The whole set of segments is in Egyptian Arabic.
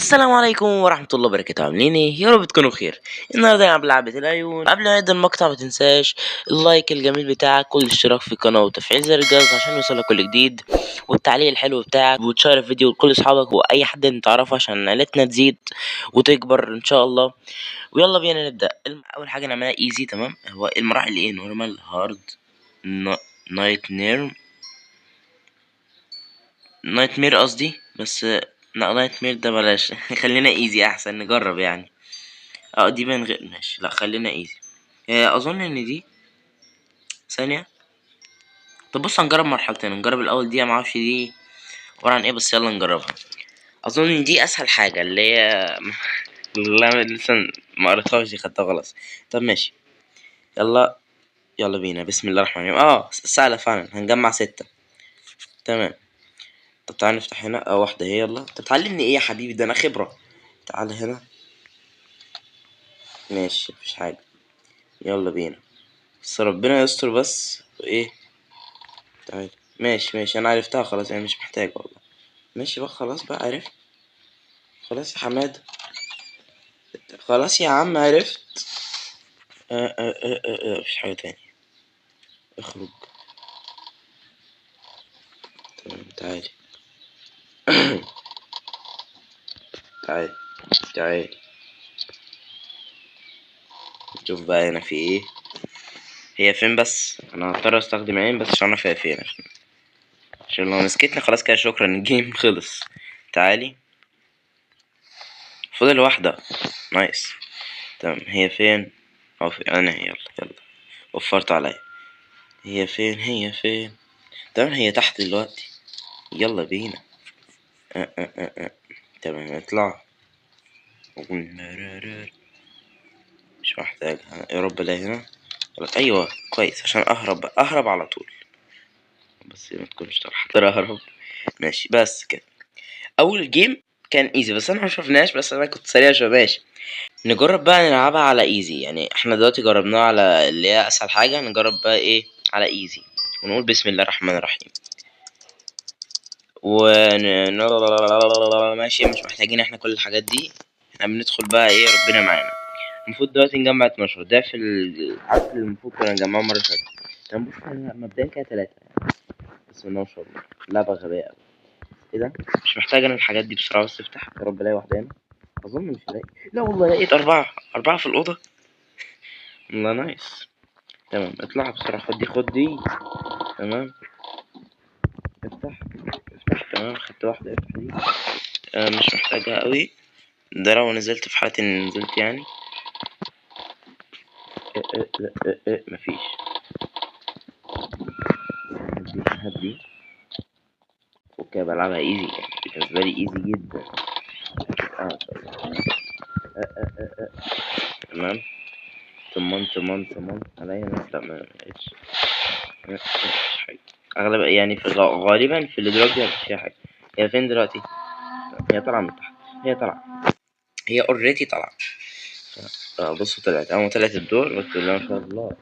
السلام عليكم ورحمة الله وبركاته. عاملين ايه؟ يا رب تكونوا بخير. النهارده هنلعب لعبة العيون. قبل ما نبدأ المقطع ما تنساش ال like الجميل بتاعك والاشتراك في القناة وتفعيل زر الجرس عشان يوصلك كل جديد، والتعليق الحلو بتاعك، وتشير الفيديو لكل اصحابك واي حد انت تعرفه عشان عيلتنا تزيد وتكبر ان شاء الله. ويلا بينا نبدأ. اول حاجة نعملها easy، تمام؟ هو المراحل ايه؟ normal، hard، nightmare، nightmare قصدي، بس لا nightmare ده بلاش. خلينا easy احسن، نجرب يعني. دي من غير، ماشي، لا خلينا easy. اظن ان دي ثانية. طب بص هنجرب مرحلتين، نجرب الاول دي، ما اعرفش دي عبارة عن ايه بس يلا نجربها. اظن ان دي اسهل حاجة اللي هي لا لسه ما قريتهاش دي، خدتها خلاص. طب ماشي، يلا يلا بينا، بسم الله الرحمن الرحيم. سهلة فعلا، هنجمع 6. تمام. طب تعالى نفتح هنا، واحدة اهي. يلا انت بتعلمني ايه يا حبيبي؟ ده انا خبرة. تعالى هنا، ماشي مفيش حاجة، يلا بينا. بس ربنا يستر بس. ايه تعالى، ماشي ماشي، انا عرفتها خلاص، انا مش محتاج والله. ماشي بقى خلاص بقى، عرفت خلاص يا حماد، خلاص يا عم عرفت. مفيش حاجة تانية، اخرج. تمام تعالي. تعالي تعالي، نشوف بقى هنا في ايه. هي فين بس؟ انا هضطر استخدم عين بس عشان اعرف هي فين، عشان لو مسكتني خلاص كده شكرا ال game خلص. تعالي، فاضل واحدة، nice. تمام هي فين؟ او في انا، يلا يلا وفرت عليا. هي فين؟ هي فين؟ تمام هي تحت دلوقتي، يلا بينا. تمام اطلع. مش محتاج، يا رب الاقي هنا. ايوه كويس، عشان اهرب، اهرب على طول، بس ما تكونش طالعه حتى اهرب. ماشي بس كده. اول game كان easy بس انا ما شفناش، بس انا كنت سريع شويه. ماشي نجرب بقى نلعبها على easy، يعني احنا دلوقتي جربناها على اللي هي اسهل حاجه، نجرب بقى ايه على easy، ونقول بسم الله الرحمن الرحيم. ماشي، مش محتاجين احنا كل الحاجات دي، احنا بندخل بقى ايه ربنا معانا. المفروض دلوقتي نجمع 12، ده في العدد اللي المفروض كنا نجمعه المرة اللي فاتت. تمام بص احنا مبدئيا كده 3، بسم الله ما شاء الله، لعبة غبية أوي. ايه ده؟ مش محتاج انا الحاجات دي بسرعة، بس افتح يا رب الاقي واحدة هنا. اظن مش هلاقي، لا والله لقيت 4 في الأوضة. والله نايس. تمام اطلع بسرعة، خد دي خد دي. تمام افتح افتح. تمام خدت واحدة، افتح دي. مش محتاجها قوي، ده لو نزلت في حالة اني نزلت يعني. مفيش. هدي هدي. okay بلعبها easy، يعني بالنسبة لي easy جدا. تمام تمام تمام تمام. عليا ناس؟ لا ما لقيتش. مفيش حاجة. اغلب يعني في غالبا في الادراج دي مفيش فيها حاجة. هي فين دلوقتي؟ هي طالعة من تحت، هي طالعة، هي already طالعة. بصوا طلعت، اول ما طلعت الدور بس لا ما شاء الله.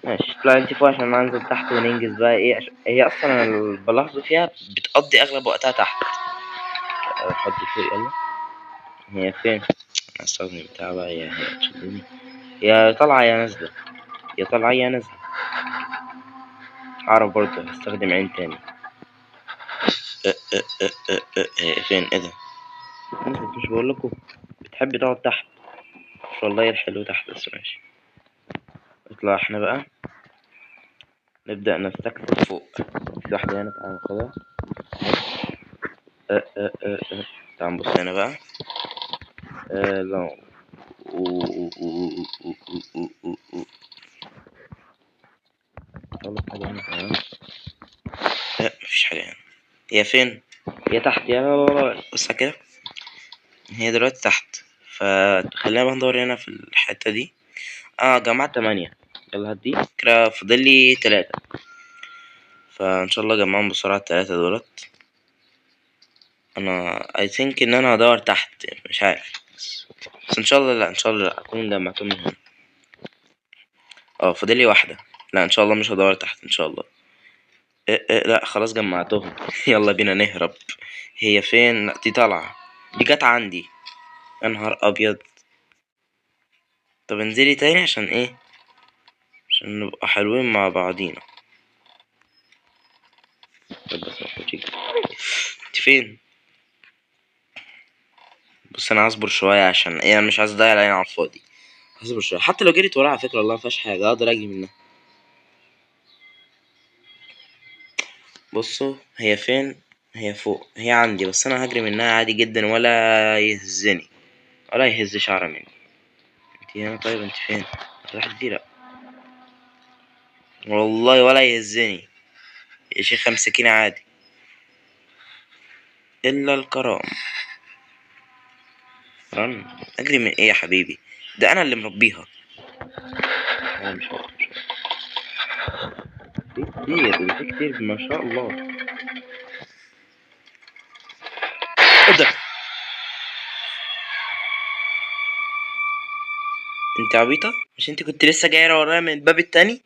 ماشي اطلعي انت فوق عشان ننزل تحت وننجز بقى ايه، عشان هي اصلا انا بلاحظه فيها بتقضي اغلب وقتها تحت. حط فوق يلا. هي فين؟ انا هستخدم بتاع بقى. هي تشدني، يا طالعة يا نازلة، يا طالعة يا نازلة. هعرف برضه هستخدم عين تاني. هي فين؟ ايه ده؟ نزلت، مش بقول لكم بتحب تقعد تحت. مش والله الحلو تحت، بس ماشي. اطلع احنا بقى نبدأ نستكشف فوق. في واحدة هنا، تعالى ناخدها. تعال نبص هنا بقى. لا. خلص حاجة هنا. تمام. لا مفيش حاجة هنا. هي فين؟ هي تحت. يا بص كده، هي دلوقتي تحت، فخلينا بقى ندور هنا في الحتة دي. جمعت 8. يلا هات دي كده، فاضل لي 3، فإن شاء الله جمعهم بسرعة التلاتة دولت. أنا I think إن أنا هدور تحت، مش عارف، بس إن شاء الله لا، إن شاء الله لا أكون جمعتهم من هنا. فاضل لي واحدة. لا إن شاء الله مش هدور تحت إن شاء الله. لا خلاص جمعتهم. يلا بينا نهرب. هي فين؟ لا دي طالعة، دي جت عندي. يا نهار ابيض. طب انزلي تاني عشان ايه؟ عشان نبقى حلوين مع بعضينا. طب بس ما تاخدش. انت فين؟ بص انا هصبر شوية عشان ايه، انا مش عايز اضيع العين على الفاضي. هصبر شوية، حتى لو جريت وراها على فكرة والله ما فيهاش حاجة، اقدر اجري منها. بصوا هي فين؟ هي فوق، هي عندي، بس انا هجري منها عادي جدا ولا يهزني ولا يهز شعره مني. انت هنا؟ طيب انت فين؟ راحت دي؟ لا والله ولا يهزني يا شيخ، امسكيني عادي. الا الكرام. رن. اجري من ايه يا حبيبي؟ ده انا اللي مربيها. انا مش عارف، مش عارف. في كتير، في كتير ما شاء الله. ايه ده؟ انت عبيطة؟ مش انت كنت لسه جاية ورايا من الباب التاني؟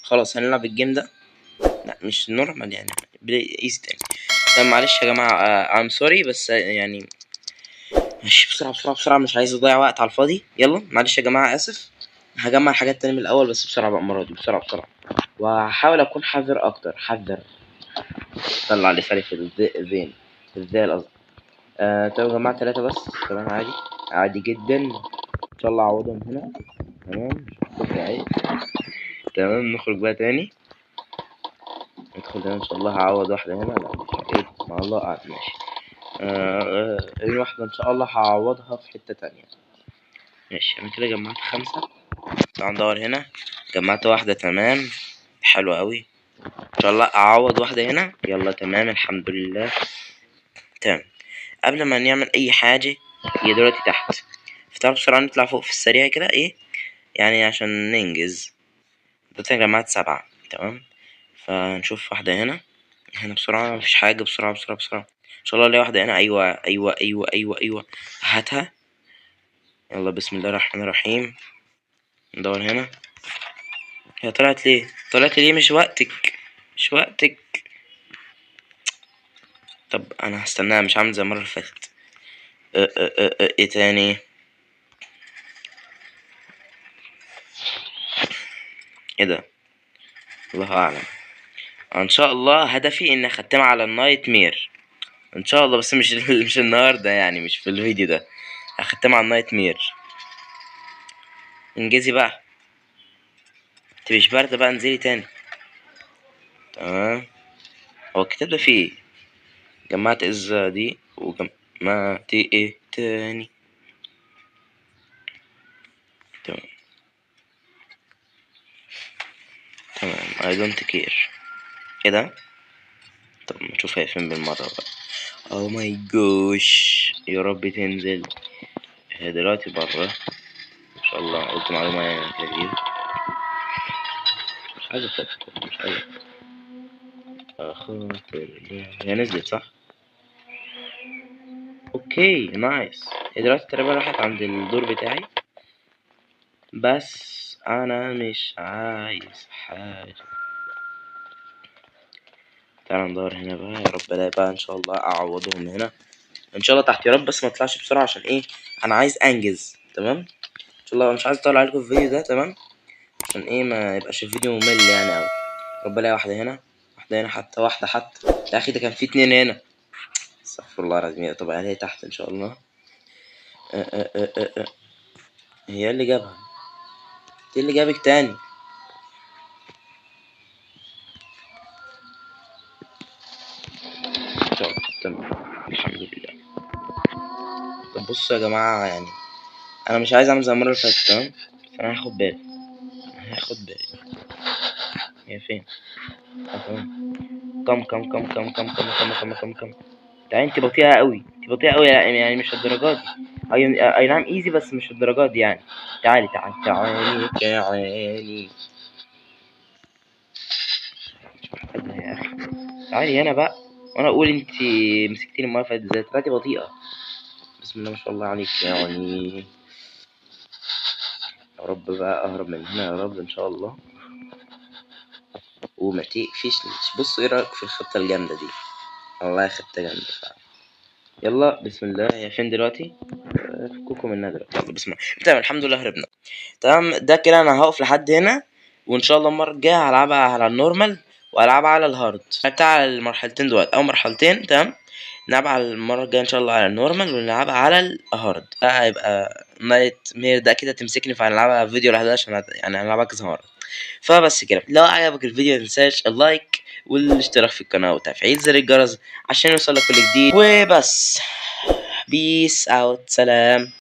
خلاص هنلعب ال game ده. لا مش normal يعني، play easy تاني. طب معلش يا جماعة، I'm sorry، بس يعني ماشي بسرعة بسرعة بسرعة، مش عايز اضيع وقت على الفاضي. يلا معلش يا جماعة، اسف. هجمع الحاجات تاني من الاول بس بسرعة بقى المرة دي، بسرعة بسرعة، وهحاول اكون حذر اكتر. حذر. طلع لساني في الذين، في الذال قصدي. طب يا جماعة 3 بس، تمام، عادي عادي جدا. ان شاء الله اعوضهم هنا. تمام، مش عيب. تمام، نخرج بقى تاني، ندخل هنا ان شاء الله. هعوض واحدة هنا. لا مش عيب، مع الله اعلم. ماشي. واحدة ان شاء الله هعوضها في حتة تانية. ماشي، انا كده جمعت 5. تعال ندور هنا، جمعت واحدة، تمام، حلو قوي. ان شاء الله اعوض واحدة هنا. يلا تمام، الحمد لله. تمام، قبل ما نعمل اي حاجة، هي دلوقتي تحت، فتعالوا بسرعة نطلع فوق في السريع كده، ايه يعني عشان ننجز. دلوقتي انا جمعت 7، تمام. فنشوف واحدة هنا، هنا بسرعة، مفيش حاجة، بسرعة بسرعة بسرعة. ان شاء الله الاقي واحدة هنا. ايوه ايوه ايوه ايوه ايوه، هاتها. يلا بسم الله الرحمن الرحيم. ندور هنا. هي طلعت ليه؟ طلعت ليه؟ مش وقتك، مش وقتك. طب انا هستناها، مش عامل زي المرة اللي فاتت. ايه تاني؟ ايه ده؟ الله اعلم. ان شاء الله هدفي اني اختمها على ال nightmare ان شاء الله، بس مش النهارده يعني، مش في الفيديو ده. اختمها على ال nightmare. انجزي بقى، انت مش بارده بقى، انزلي تاني. تمام. هو الكتاب ده فيه ايه؟ جمعت ازا دي وجمعت ايه تاني؟ تمام تمام، I don't care. ايه ده؟ طب ما نشوف هي فين بالمرة بقى. Oh my gosh، يا رب تنزل. هي دلوقتي بره ان شاء الله. قلت معلومة يعني كده جديدة. مش عايز اخاطر، مش عايز اخاطر. هي نزلت صح؟ okay nice. هي دلوقتي تقريبا راحت عند الدور بتاعي، بس انا مش عايز حاجة. تعالى ندور هنا بقى، يا رب الاقي بقى ان شاء الله، اعوضهم هنا ان شاء الله تحت يا رب، بس ما اطلعش بسرعة عشان ايه، انا عايز انجز. تمام، ان شاء الله مش عايز اطول عليكم في الفيديو ده، تمام، عشان ايه ما يبقاش الفيديو ممل يعني اوي. رب الاقي واحدة هنا، واحدة هنا، حتى واحدة، حتى يا اخي ده كان في 2 هنا، استغفر الله العظيم. طب هي تحت ان شاء الله. هي اللي جابها، ايه اللي جابك تاني؟ طب تمام الحمد لله. طب بصوا يا جماعة، أنا مش عايز أعمل زي المرة اللي فاتت، تمام؟ بس أنا هاخد بالي، هاخد بالي. هي فين؟ تمام. كم كم كم كم كم كم كم كم كم كم. تعالي، انت بطيئة قوي، انت بطيئة قوي، يعني مش الدرجات دي. اي نعم ايزي، بس مش الدرجات دي يعني. تعالي تعالي تعالي تعالي، مش محتاجها يا اخي. تعالي هنا بقى، وانا اقول انت مسكتيني المره اللي فاتت ازاي، طلعتي بطيئه. بسم الله ما شاء الله عليك يعني. يا رب بقى اهرب من هنا يا رب ان شاء الله. وما تقفشنيش. بصوا ايه رايك في الخطة الجامدة دي؟ والله خطه جامدة فعلا. يلا بسم الله. هي فين دلوقتي؟ فكوكو منها دلوقتي. يلا بسم الله. تمام الحمد لله هربنا. تمام ده كده انا هقف لحد هنا، وان شاء الله المرة الجاية هلعبها على ال normal والعبها على ال hard. بتاع المرحلتين دلوقتي او مرحلتين. تمام نلعبها على المرة الجاية ان شاء الله على ال normal ونلعبها على ال hard. ده هيبقى nightmare ده كده تمسكني، فهنلعبها فيديو لوحدها عشان يعني هنلعبها كذا مرة. فبس كده، لو عجبك الفيديو متنساش ال like والاشتراك في القناة وتفعيل زر الجرس عشان يوصلك كل جديد. وبس، peace out، سلام.